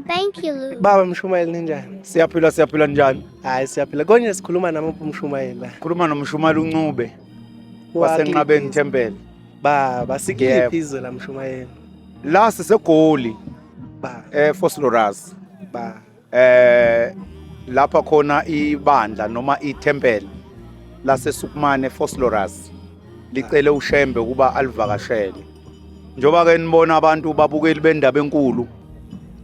the bank you lose. Baba Mshumayeli, ninjani? Siyaphila, siyaphila, njani? Hayi, siyaphila. Konje sikhuluma namuphi umshumayeli la? Khuluma nomshumayeli uNcube waseNqabeni Temple. Baba, sikuliphi izwe la, Mshumayeli? La siseGoli. Ba. eVosloorus. Ba. Lapha khona ibandla noma ithempeli laseSukumane Vosloorus licele uShembe ukuba alivakashele. Njoba ke nibona abantu, babukeli bendaba enkulu,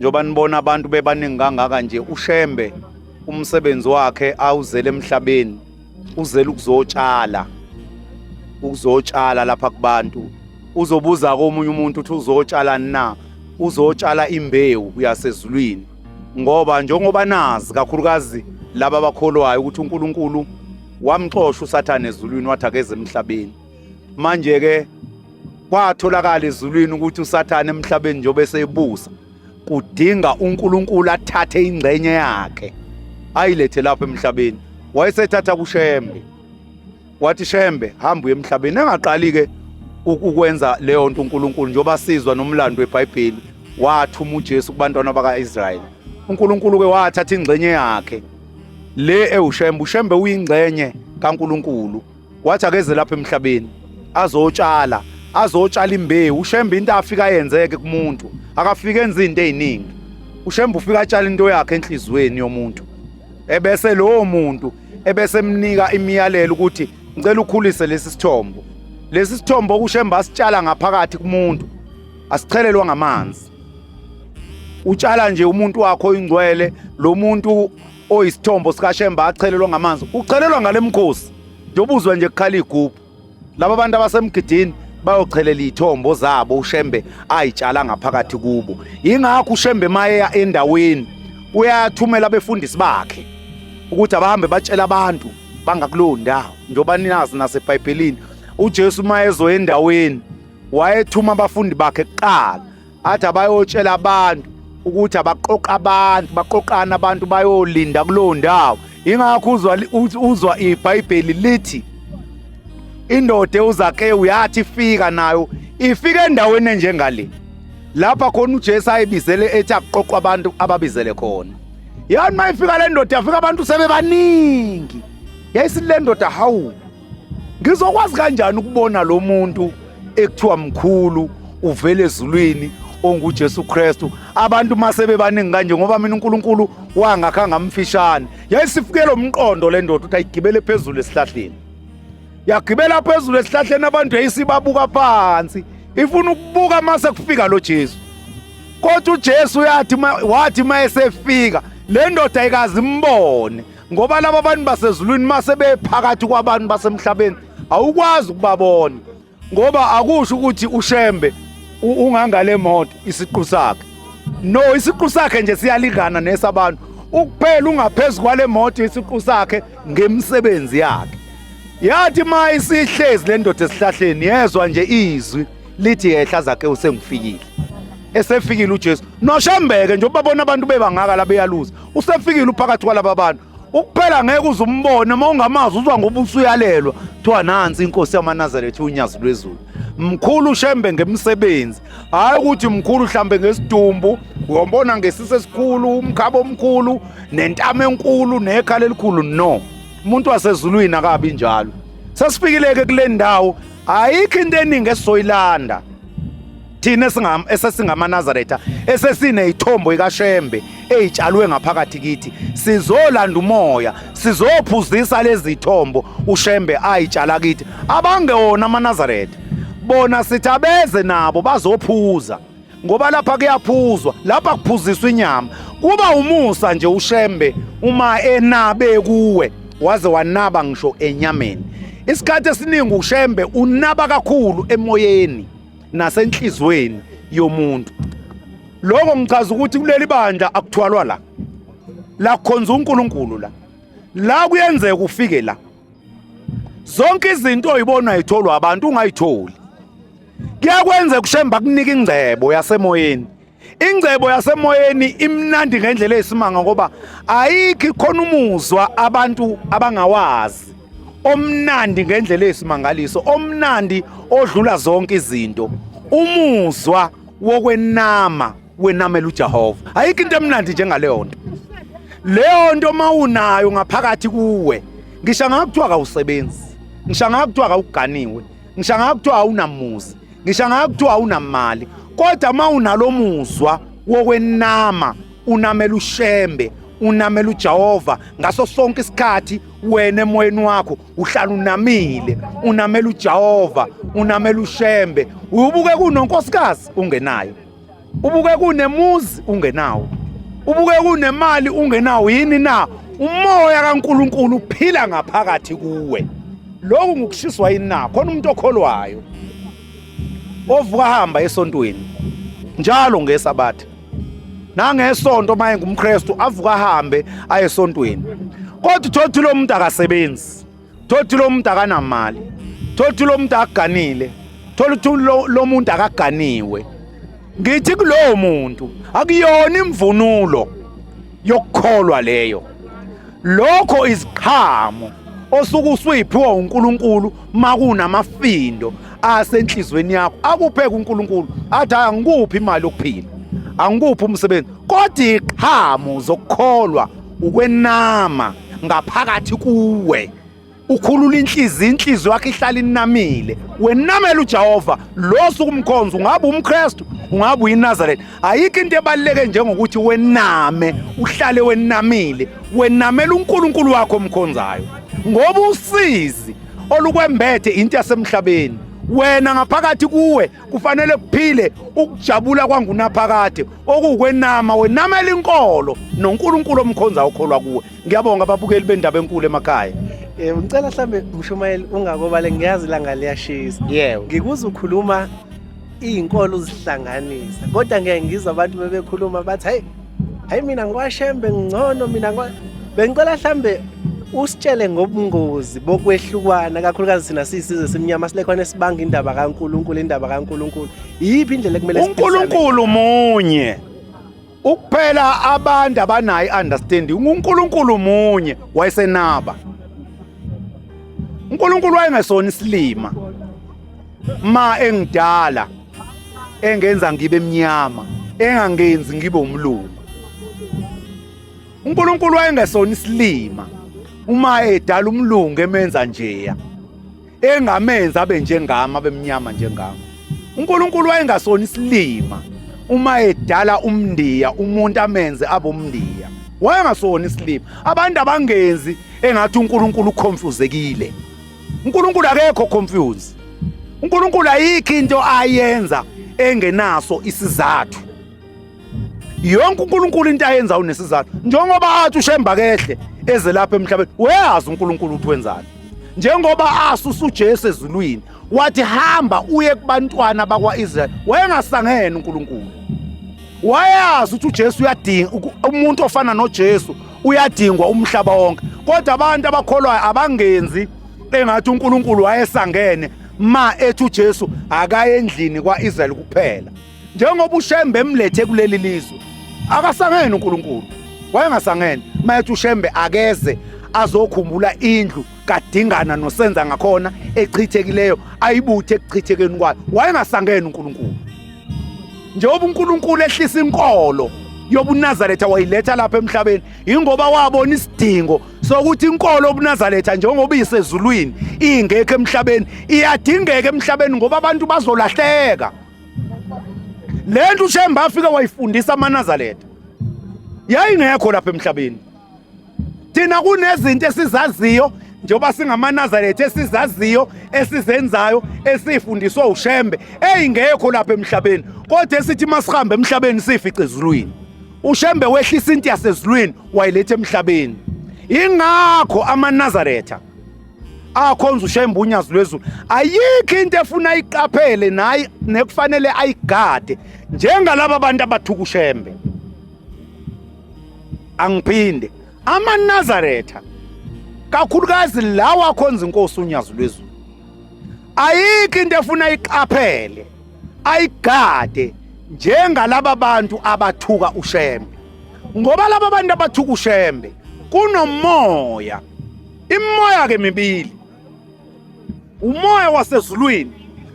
njoba nibona abantu bebaningi kangaka nje, uShembe umsebenzi wakhe awuzele emhlabeni uzele ukuzotshala, ukuzotshala lapha kubantu. Uzobuza komunye umuntu uthi uzotshala na? Uzotshala imbewu yasezulwini, ngoba njengoba nazi kakhulukazi laba abakholwayo ukuthi uNkulunkulu wamxosha uSathane ezulwini, wathi akeze emhlabeni. Manje ke kwatholakala ezulwini ukuthi uSathane emhlabeni njengoba esebusa, kudinga uNkulunkulu athathe ingxenye yakhe ayilethe lapha emhlabeni. Wayesethatha kuShembe, wathi, "Shembe, hamba uye emhlabeni." Engaqali ke ukwenza leyo nto uNkulunkulu, njengoba sizwa nomlando weBhayibheli, wathuma uJesu kubantwana bakaIsrayeli. uNkulunkulu ke wathatha ingxenye yakhe le ewuShembe. UShembe uyingxenye kaNkulunkulu. Wathi akeze lapha emhlabeni azotshala, azotshala imbewu. UShembe into afika yenzeke kumuntu, akafika enza izinto eziningi. UShembe ufika atshala into yakhe enhlizweni yomuntu, ebese lowo muntu ebese emnika imiyalelo ukuthi ngicela ukhulise lesi sithombo. Lesi sithombo uShembe asitshala ngaphakathi kumuntu asichelelwa ngamanzi. Utshala nje umuntu wakho oyingcwele. Lo muntu oyisithombo sikaShembe achelelwa ngamanzi, uchelelwa ngale mkhosi njengoba uzwa nje kukhala igubhu. Laba bantu abasemgidini bayochelela iy'thombo zabo uShembe ayitshala ngaphakathi kubo. Yingakho uShembe mayeya endaweni uyathumela abefundisi bakhe ukuthi abahambe batshela abantu bangakulowo ndawo. Njengoba ninazi naseBhayibhelini, uJesu uma ezoya endaweni wayethuma abafundi bakhe kuqala, athi abayotshela abantu ukuthi abaqoqa abantu, baqoqana abantu bayolinda kulowo ndawo. Ingakho uzwa iBhayibheli lithi indoda uZakewu yathi ifika nayo, ifika endaweni enjengale lapha khona uJesu ayibizele, ethi akuqoqwa abantu, ababizele khona. Yani mayifika le ndoda, yafika abantu sebebaningi. Yayisithi le ndoda, "Hawu, ngizokwazi kanjani ukubona lo muntu ekuthiwa mkhulu, uvele ezulwini, onguJesu Kristu, abantu mase bebaningi kanje? Ngoba mina uNkulunkulu wangakha ngamfishane." Yayisifikele umqondo le ndoda ukuthi ayigibele phezulu esihlahleni. Yagibela phezulu esihlahleni, abantu yayisibabuka phansi, ifuna ukubuka mase kufika lo Jesu. Kodwa uJesu uyathi, wathi mayesefika le ndoda ayikaze imbone, ngoba laba bantu basezulwini mase bephakathi kwabantu basemhlabeni awukwazi ukubabona, ngoba akusho ukuthi uShembe ungangale moto isiqu sakhe. No, isiqu sakhe nje siyalingana nesabantu, ukuphela ungaphezulu kwale moto isiqu sakhe ngemisebenzi yakhe. Yathi ma isihlezi le ndoda esihlahleni, yezwa nje izwi lithi, "Yehla Zakewu, sengifikile." Esefikile uJesu noShembeke, nje ubabona abantu bebangaka la beyaluza, usefikile, uphakathi kwalaba bantu. Ukuphela ngeke uze umbone uma ungamazi, uzwa ngoba usuyalelwa, kuthiwa nansi inkosi yamaNazaretha uNyazi lwezulu. Mkhulu uShembe ngemisebenzi, hhayi ukuthi mkhulu mhlambe ngesidumbu. Uyombona ngesisi esikhulu, umkhaba omkhulu, nentamo enkulu, nekhala elikhulu. No, umuntu wasezulwini akabi njalo. Sesifikile-ke kule ndawo, ayikho into eningi esizoyilanda thina esesingamaNazaretha, esesineyithombo ikaShembe eyitshalwe ngaphakathi kithi. Sizolanda umoya, sizophuzisa lezi thombo uShembe ayitshala kithi. Abangewona amaNazaretha bona sithi abeze nabo bazophuza, ngoba lapha kuyaphuzwa, lapha kuphuziswa inyama. Kuba umusa nje uShembe uma enabe kuwe, waze wanaba ngisho enyameni. Isikhathi esiningi uShembe unaba kakhulu emoyeni nasenhlizweni yomuntu. Lokho ngichaza ukuthi kuleli bandla akuthwalwa la, la kukhonza uNkulunkulu. La kuyenzeka ufike la, zonke izinto oyibona itholwa abantu ungayitholi. Kuyakwenza kuShemba kunika ingcebo yasemoyeni. Ingcebo yasemoyeni imnandi ngendlela eyisimanga, ngoba ayikho khona umuzwa abantu abangawazi omnandi ngendlela eyisimangaliso, omnandi odlula zonke izinto, umuzwa wokwenama. Wenamela uJehova. Ayikho into emnandi njengaleyo nto. Leyo nto mawunayo ngaphakathi kuwe, ngisho ngakuthiwa kawusebenzi, ngisho ngakuthiwa kawuganiwe, ngisho ngakuthiwa awunamuzi, ngisho ngakuthiwa awunamali, kodwa mawunalomuzwa wokwenama, unamela uShembe, unamela uJehova ngaso sonke isikhathi, wena emoyeni wakho uhlala unamile, unamela uJehova, unamela uShembe. Ubuke kunonkosikazi ungenayo, ubuke kunemuzi ungenawo, ubuke kunemali ungenawo, yini na? Umoya kaNkuluNkulu uphila ngaphakathi kuwe. Lokhu ngukushiswa yini na? Khona umuntu okholwayo ovuka hamba esontweni njalo ngeSabatha nangesonto, uma engumKristu avuka ahambe aye esontweni, kodwa uthola ukuthi lo muntu akasebenzi, thola ukuthi lo muntu akanamali, thola ukuthi lo muntu akaganile, thola ukuthi lo muntu akaganiwe. Ngithi kulowo muntu akuyona imvunulo yokukholwa leyo, lokho iziqhamo osuke usuyiphiwa uNkulunkulu makunamafindo asenhlizweni yakho akuphe kuNkulunkulu, athi angikuphi imali yokuphila, angikuphi umsebenzi, kodwa iqhamo zokukholwa ukwenama ngaphakathi kuwe, ukhulula inhliziyo, inhliziyo yakho ihlala inamile, wenamela uJehova lo suku umkhonzo. Ungabe umKristu, ungabe uyiNazaretha, ayikho into ebaluleke njengokuthi wename, uhlale wenamile, wenamela uNkulunkulu wakho omkhonzayo, ngoba usizi olukwembethe into yasemhlabeni, wena ngaphakathi kuwe kufanele kuphile ukujabula kwangunaphakade okuwukwenama, wenamela inkolo noNkulunkulu omkhonzayo okholwa kuwe. Ngiyabonga ababukeli bendaba enkulu emakhaya. Ngicela mhlambe mshumayeli ungakobale, ngiyazi ilanga liyashisa. Yebo. Ngikuze ukhuluma izinkolo uzihlanganisa, kodwa ngeke ngizwe abantu bebekhuluma bathi hey hey mina ngikwashembe ngcono mina ngwa. Bengicela mhlambe usitshele ngobungozi bokwehlukana, kakhulukazi thina siyisizwe simnyama silekhona esibanga indaba kaNkuluNkulu, indaba kaNkuluNkulu. Yiphi indlela ekumele uNkulunkulu munye ukuphela, abantu abanayo understanding, uNkulunkulu munye wayesenaba. uNkulunkulu wayengesona isilima ma engidala engenza ngibe emnyama, engangenzi ngibe umlungu. uNkulunkulu wayengesona isilima uma edala umlungu emenza njeya, engamenza abe njengami, abe mnyama njengami. uNkulunkulu wayengasona isilima uma edala umndiya, umuntu amenze abe umndiya, wayengasona isilima. Abantu abangenzi engathi uNkulunkulu uconfusekile. uNkulunkulu akekho confused. uNkulunkulu ayikho into ayenza engenaso isizathu. Yonke uNkulunkulu into ayenza unesizathu. Njengoba athi uShemba kehle eze lapha emhlabeni, uyazi uNkulunkulu ukuthi wenzani. Njengoba asusa uJesu ezulwini wathi hamba uye kubantwana bakwa-Israyeli, wayengasangene uNkulunkulu. Wayazi ukuthi uJesu uyadinga umuntu ofana noJesu, uyadingwa umhlaba wonke. Kodwa abantu abakholwayo abangenzi engathi uNkulunkulu wayesangene ma ethi uJesu akaye endlini kwa-Israyeli kuphela. Njengoba uShembe emlethe kuleli lizwe, akasangene uNkulunkulu, wayengasangene mayethi uShembe akeze azokhumbula indlu kaDingana nosenza ngakhona echithekileyo, ayibuthe ekuchithekeni kwayo, wayengasangene uNkulunkulu. Njengoba uNkulunkulu ehlisa inkolo yobuNazaretha wayiletha lapha emhlabeni, ingoba wabona isidingo sokuthi inkolo yobuNazaretha njengoba isezulwini ingekho emhlabeni, iyadingeka emhlabeni ngoba abantu bazolahleka. Lento uShembe afika wayifundisa amaNazaretha yayingekho lapha emhlabeni. Thina kunezinto esizaziyo njengoba singamaNazaretha esizaziyo, esizenzayo, esifundiswa uShembe eyingekho lapha emhlabeni, kodwa esithi masihambe emhlabeni sifice ezulwini. uShembe wehlisa into yasezulwini wayiletha emhlabeni. Ingakho amaNazaretha akhonza uShembe unyazi lwezulu ayikho into efuna ayiqaphele nayi nekufanele ayigade njengalaba bantu abathuka uShembe. Angiphinde, amaNazaretha kakhulukazi lawa akhonza inkosi unyazi lwezulu ayikho into efuna ayiqaphele ayigade njengalaba bantu abathuka uShembe, ngoba laba bantu abathuka uShembe kunomoya, imoya ke mibili, umoya wasezulwini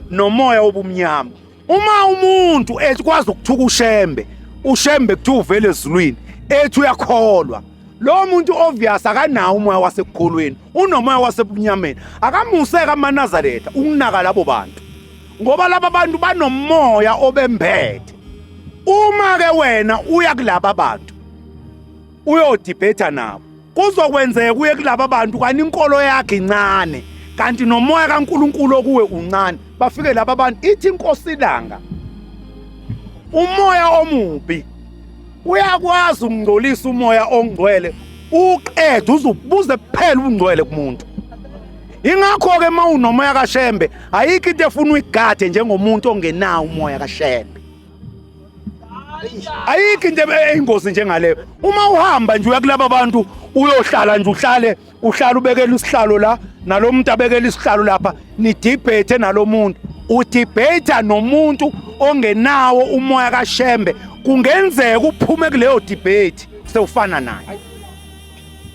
nomoya wobumnyama. Uma umuntu ekwazi ukuthuka uShembe uShembe kuthiwa uvele ezulwini, ethi uyakholwa. Lo muntu obvious akanawo umoya wasekukholweni, unomoya wasebunyameni. Akamuseka amaNazaretha ukunaka labo bantu, ngoba laba bantu banomoya obembethe. Uma ke wena uya kulaba bantu uyodibhetha nabo, kuzokwenzeka uye kulaba bantu kanti inkolo yakhe incane, kanti nomoya kaNkuluNkulu okuwe uncane. Bafike laba bantu, ithi inkosi ilanga, umoya omubi uyakwazi ukungcolisa umoya ongcwele, uqede uzubuze kuphela ubungcwele kumuntu. Ingakho-ke uma unomoya kaShembe ayikho into efuna uyigade njengomuntu ongenawo umoya kaShembe. Ayikho into eyingozi njengaleyo. Uma uhamba nje uya kulaba bantu uyohlala nje, uhlale uhlala ubekela isihlalo la, nalo muntu abekela isihlalo lapha, nidibhethe nalo muntu, udibhetha nomuntu ongenawo umoya kaShembe, kungenzeka uphume kuleyo debate sewufana naye.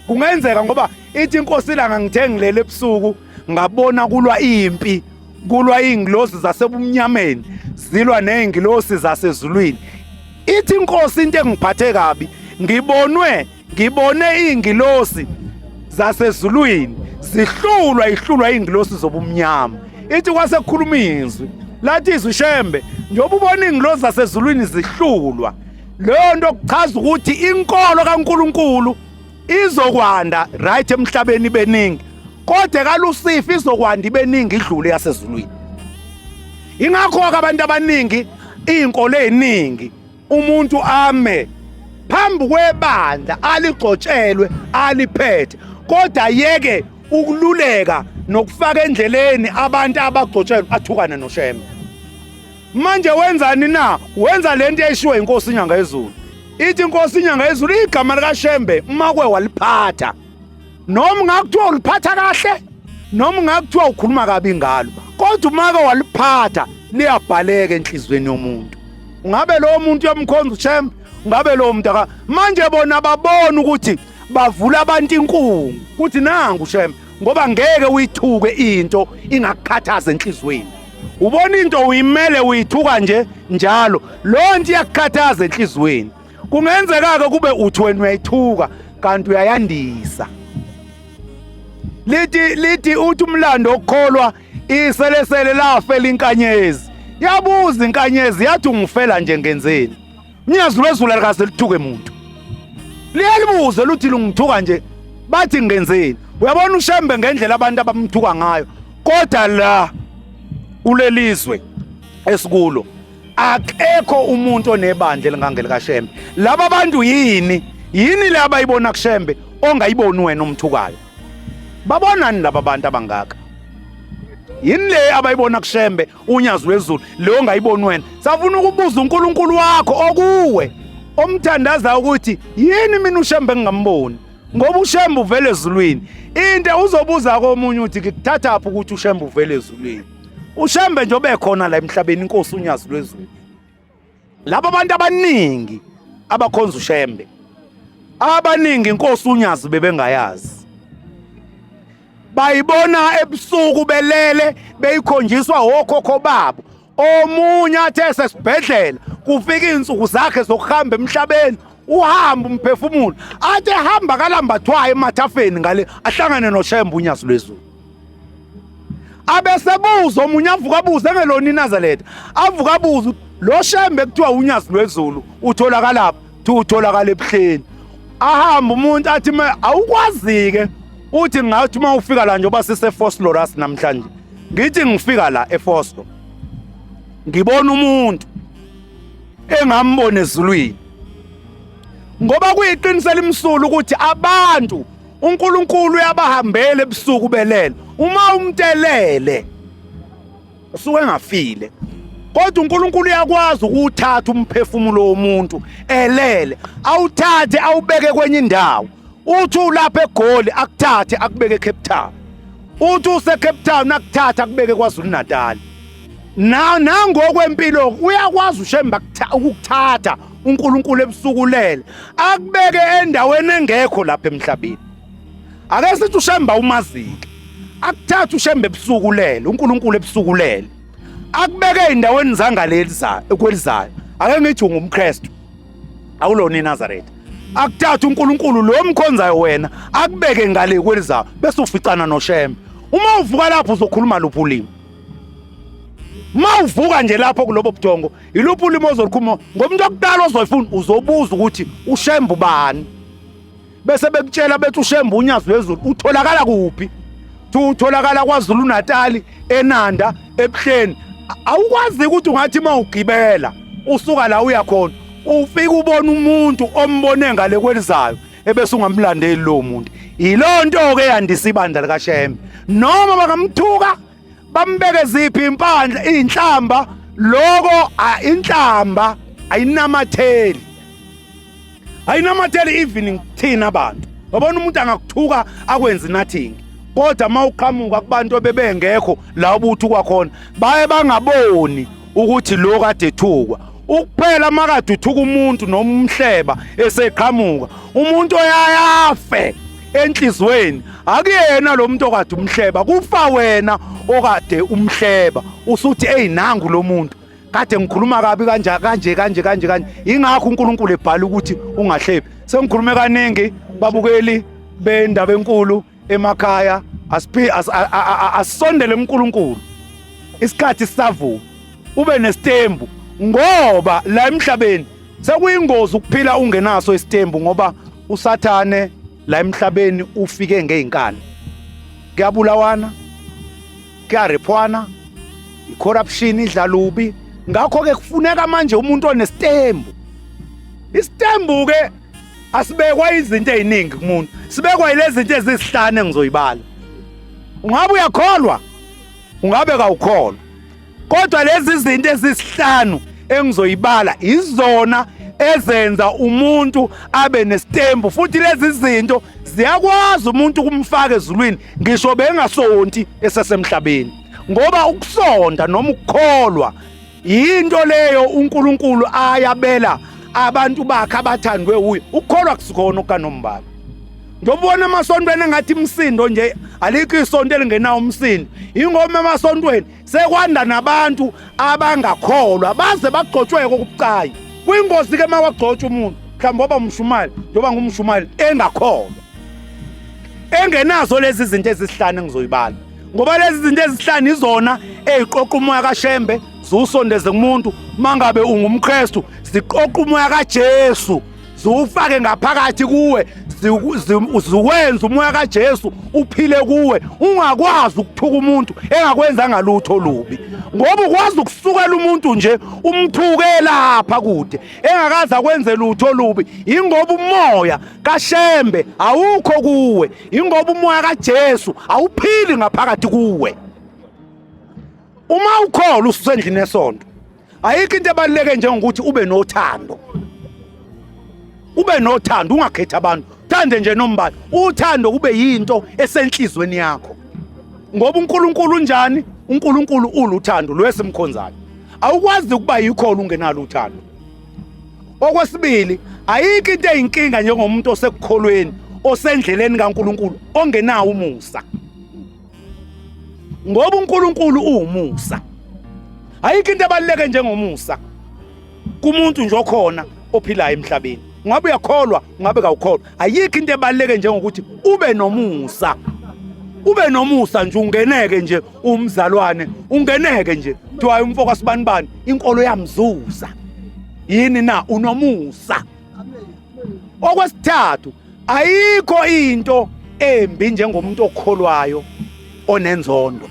Kungenzeka, ngoba ithi inkosi ilanga, ngithe ngilele ebusuku ngabona kulwa impi, kulwa izingilosi zasebumnyameni zilwa nezingilosi zasezulwini. Ithi inkosi, into engiphathe kabi, ngibonwe ngibone izingilosi zasezulwini zihlulwa ihlulwa izingilosi zobumnyama. Ithi kwase kukhuluma izwi, lathi izwi, Shembe, njengoba ubona izingilosi zasezulwini zihlulwa, leyo nto kuchaza ukuthi inkolo kaNkuluNkulu izokwanda right emhlabeni beningi, kodwa kaLusifa izokwanda ibeningi idlule yasezulwini. Ingakho-ke abantu abaningi, iy'nkolo ey'ningi, umuntu ame phambi kwebandla aligcotshelwe aliphethe, kodwa yeke ukululeka nokufaka endleleni abantu abagcotshelwe, athukane noShembe. Manje wenzani na? Wenza lento eyishiwe inkosi inyanga yezulu. Ithi inkosi inyanga yezulu, igama likaShembe makwe waliphatha, noma ngakuthiwa uliphatha kahle, noma ngakuthiwa ukhuluma kabi ngalo, kodwa umake waliphatha liyabhaleka enhlizweni yomuntu. Ungabe lowo muntu uyamkhonza uShembe, ungabe lowo muntu aka. Manje bona babona ukuthi bavula abantu inkungu kuthi nangu uShembe, ngoba ngeke uyithuke into ingakukhathaza enhlizweni. Ubona into uyimele uyithuka nje njalo, lo nto iyakukhathaza enhlizweni. Kungenzeka-ke kube uthi wena uyayithuka kanti uyayandisa. Lithi lithi uthi umlando okukholwa, iselesele lafela inkanyezi, yabuza inkanyezi yathi, ungifela nje ngenzeni? Unyazi lwezulu alikaze lithuke muntu, liyalibuze luthi lungithuka nje, bathi ngenzeni? Uyabona uShembe ngendlela abantu abamthuka ngayo, kodwa la kulelizwe esikulo akekho umuntu onebandla elingangeli kaShembe. Laba bantu yini yini le abayibona kuShembe ongayiboni wena omthukayo? Babonani laba bantu abangaka? Yini le abayibona kuShembe unyazi lwezulu le ongayiboni wena? Safuna ukubuza uNkulunkulu wakho okuwe omthandaza ukuthi yini mina uShembe ngingamboni, ngoba uShembe uvele ezulwini. Into uzobuza komunye uthi ngikuthathaphi ukuthi uShembe uvele ezulwini? uShembe nje obekhona la emhlabeni, inkosi unyazi lwezulu. Laba abantu abaningi abakhonza uShembe, abaningi inkosi unyazi bebengayazi, bayibona ebusuku belele, beyikhonjiswa okhokho babo. Omunye athe esesibhedlela kufika izinsuku zakhe zokuhamba emhlabeni, uhamba umphefumulo, athi ehamba kalambathwayo emathafeni ngale, ahlangane noShembe unyazi lwezulu. Abesebuza omunye, avuka abuze engelona iNazaretha, avuka abuze, lo Shembe kuthiwa unyazi lwezulu utholakalaphi? Kuthiwa utholakala ebuhleni. Ahamba umuntu athi, awukwazi-ke uthi ngathi uma ufika la, njengoba siseVosloorus namhlanje, ngithi ngifika la eVoslo ngibona umuntu engambona ezulwini, ngoba kuyiqiniso elimsulu ukuthi abantu uNkulunkulu uyabahambela ebusuku belele. Uma umtelele usuke engafile, kodwa uNkulunkulu uyakwazi ukuwuthatha umphefumulo womuntu elele, awuthathe awubeke kwenye indawo. Uthi ulapha eGoli, akuthathe akubeke eCape Town. Uthi use Cape Town, akuthathe akubeke KwaZulu Natal. Na nangokwempilo uyakwazi uShembe ukukuthatha uNkulunkulu ebusuku ulele, akubeke endaweni engekho lapha emhlabeni. Ake sithi uShembe umazike, akuthathe uShembe ebusuku ulele, uNkulunkulu ebusuku ulele, akubeke endaweni zangaleli zayo kwelizayo. Ake ngithi ungumKristu. Awulona iNazaretha. Akuthatha uNkulunkulu lo mkhonzayo wena akubeke ngale kwelizayo bese uficana noShembe. Uma uvuka lapho uzokhuluma luphi ulimi? Uma uvuka nje lapho kulobo buthongo, iluphi ulimi ozolukhuluma? Ngomuntu okuqala ozoyifuna uzobuza ukuthi uShembe ubani? Bese bekutshela bethi uShembe unyazi lwezulu utholakala kuphi? Utholakala kwaZulu Natal, eNanda, eBuhleni. Awukwazi ukuthi ungathi uma ugibela usuka la uya khona ufike ubona umuntu ombone ngale kwelizayo ebese ungamlandeli lowo muntu. Yilonto ke yandisa ibandla likaShembe. Noma bangamthuka bambeke ziphi impandla inhlamba loko inhlamba ayinamatheli. Ayinamatheli even thina abantu. Wabona umuntu angakuthuka akwenzi nothing. Kodwa uma uqhamuka kubantu ebebengekho la ubuthukwa khona baye bangaboni ukuthi lo kade ethukwa. Ukuphela makade uthuka umuntu noma umhleba eseqhamuka umuntu oyayafe enhlizweni akuyena lo muntu okade umhleba kufa wena okade umhleba usuthi eyi nangu lo muntu kade ngikhuluma kabi kanje kanje kanje kanje kanje ingakho uNkulunkulu ebhala ukuthi ungahlebi sengikhulume kaningi babukeli bendaba enkulu emakhaya asiphi asisondele uNkulunkulu isikhathi sisavuma ube nesitembu ngoba la emhlabeni sekuyingozi ukuphila ungenaso isitembu ngoba usathane la emhlabeni ufike ngezinkani kuyabulawana kuyarephwana icorruption idla lubi ngakho-ke kufuneka manje umuntu onesitembu isitembu-ke asibekwa izinto eziningi kumuntu sibekwa yilezi zinto ezisihlanu engizoyibala ungabe uyakholwa ungabe kawukholwa kodwa lezi zinto ezisihlanu engizoyibala izona ezenza umuntu abe nesitembu futhi lezi zinto ziyakwazi umuntu ukumfaka ezulwini ngisho bengasonti esesemhlabeni ngoba ukusonta noma ukukholwa yinto leyo uNkulunkulu ayabela abantu bakhe abathandwe uye ukukholwa kusikhona okanombala Ngiyobona emasontweni engathi imisindo nje alikho isonto elingenawo umsindo. Ingoma emasontweni sekwanda nabantu abangakholwa baze bagcotshwe kokubucayi. Kuyingozi ke mawagcotshwa umuntu mhlawumbe waba umshumayeli njengoba ngumshumayeli engakholwa. Engenazo lezi zinto ezisihlanu engizoyibala. Ngoba lezi zinto ezihlanu izona eziqoqa umoya kaShembe ziwusondeze kumuntu mangabe ungumKristu ziqoqa umoya kaJesu ziwufake ngaphakathi kuwe ziwenze umoya kaJesu uphile kuwe ungakwazi ukuthuka umuntu engakwenzanga lutho lubi ngoba ukwazi ukusukela umuntu nje umthuke lapha kude engakaze akwenze lutho lubi ingoba umoya kaShembe awukho kuwe ingoba umoya kaJesu awuphili ngaphakathi kuwe uma ukholwa ususendlini esonto ayikho into ebaluleke njengokuthi ube nothando ube nothando ungakhethi abantu thande nje nombani uthando kube yinto esenhlizweni yakho ngoba uNkulunkulu unjani uNkulunkulu uluthando lwesimkhonzayo awukwazi ukuba yikhona ungenalo uthando okwesibili ayikho into eyinkinga njengomuntu osekukholweni osendleleni kaNkulunkulu ongenawo umusa ngoba uNkulunkulu uwumusa ayikho into ebaluleke njengomusa kumuntu nje okhona ophilayo emhlabeni ungabe uyakholwa ungabe kawukholwa ayikho into ebaluleke njengokuthi ube nomusa ube nomusa nje ungeneke nje umzalwane ungeneke nje kuthiwa umfo kasibanibani inkolo yamzuza yini na unomusa Okwesithathu, ayikho into embi njengomuntu okholwayo onenzondo.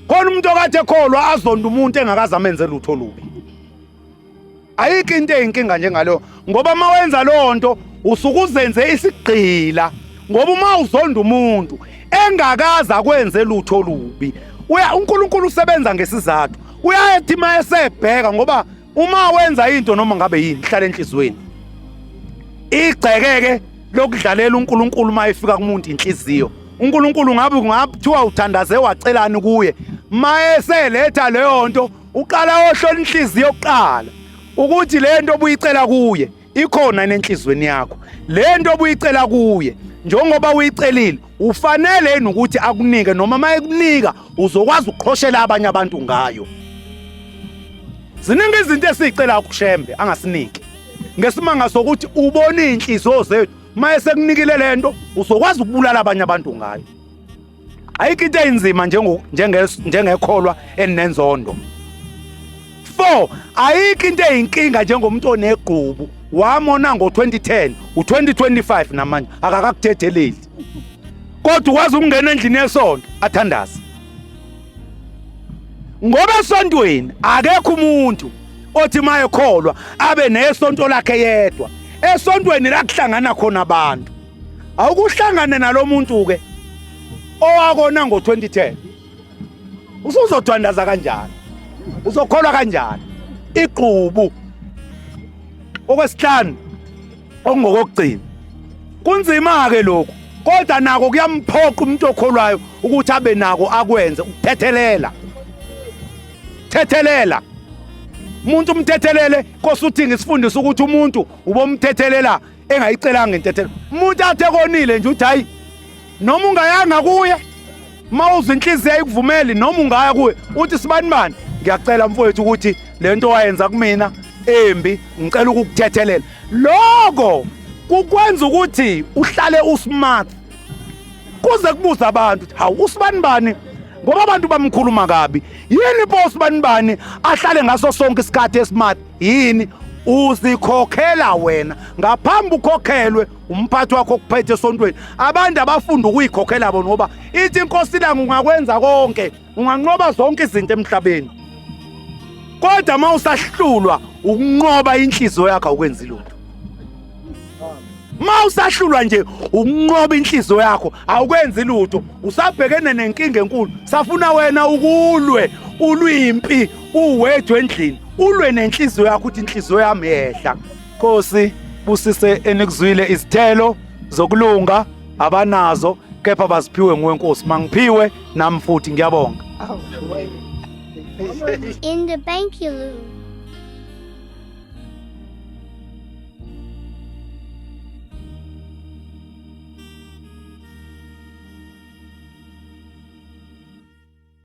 Khona umuntu okade ekholwa azonda umuntu engakaze amenze lutho olubi. Ayikho into eyinkinga njengaleyo ngoba uma wenza leyo nto usuke uzenze isigqila ngoba uma uzonda umuntu engakaze akwenze lutho olubi uya uNkulunkulu usebenza ngesizathu uyayethi uma esebheka ngoba Uma wenza into noma ngabe yini hlala enhlizweni. Igcekeke lokudlalela uNkulunkulu uma efika kumuntu inhliziyo. uNkulunkulu ngabe kungabuthiwa uthandaze wacelani kuye. Mayeseletha leyo nto uqala ohlola inhliziyo kuqala ukuthi le nto obuyicela kuye ikhona enhlizweni yakho. Le nto obuyicela kuye njengoba uyicelile ufanele yini ukuthi akunike noma uma ekunika uzokwazi ukuqhoshela abanye abantu ngayo. Ziningi izinto esizicela kuShembe angasiniki. Ngesimanga sokuthi ubona inhliziyo zethu, maye sekunikile lento uzokwazi ukubulala abanye abantu ngayo. Ayikho into eyinzima njengekholwa elinenzondo. 4 ayikho into eyinkinga njengomuntu onegqubu wamona ngo-2010 u-2025 namanje akakakuthetheleli kodwa ukwazi ukungena endlini yesonto athandaze ngoba esontweni akekho umuntu othi mayekholwa abe nesonto lakhe yedwa esontweni la kuhlangana khona abantu awukuhlangane nalomuntu ke owakona ngo-2010 usuzothandaza kanjani uzokholwa kanjani igqubu okwesihlanu okungokokugcina kunzima ke lokhu kodwa nako kuyamphoqa umuntu okholwayo ukuthi abe nako akwenze ukuthethelela thethelela umuntu umthethelele Nkosi uthi ngisifundisa ukuthi umuntu ubomthethelela engayicelanga intethelo umuntu athe konile nje uthi hayi noma ungayanga kuye uma uzwa inhliziyo ayikuvumeli noma ungaya kuye uthi sibani bani ngiyacela mfowethu ukuthi le nto wayenza kumina embi ngicela ukukuthethelela lokho kukwenza ukuthi uhlale usmart kuze kubuza abantu ukuthi hawu usibani bani ngoba abantu bamkhuluma kabi yini pho usibani bani ahlale ngaso sonke isikhathi esmart yini uzikhokhela wena ngaphambi ukhokhelwe umphathi wakho okuphethe esontweni abantu abafunda ukuyikhokhela bona ngoba ithi inkosi ilanga ungakwenza konke unganqoba zonke izinto emhlabeni kodwa uma usahlulwa ukunqoba inhliziyo yakho awukwenzi lutho uma usahlulwa nje ukunqoba inhliziyo yakho awukwenzi lutho usabhekene nenkinga enkulu safuna wena ukulwe ulwimpi uwedwa endlini ulwe nenhliziyo yakho ukuthi inhliziyo yami yehla Nkosi busise enikuzwile izithelo zokulunga abanazo kepha baziphiwe nguwe Nkosi mangiphiwe nami futhi ngiyabonga In the bank you lose.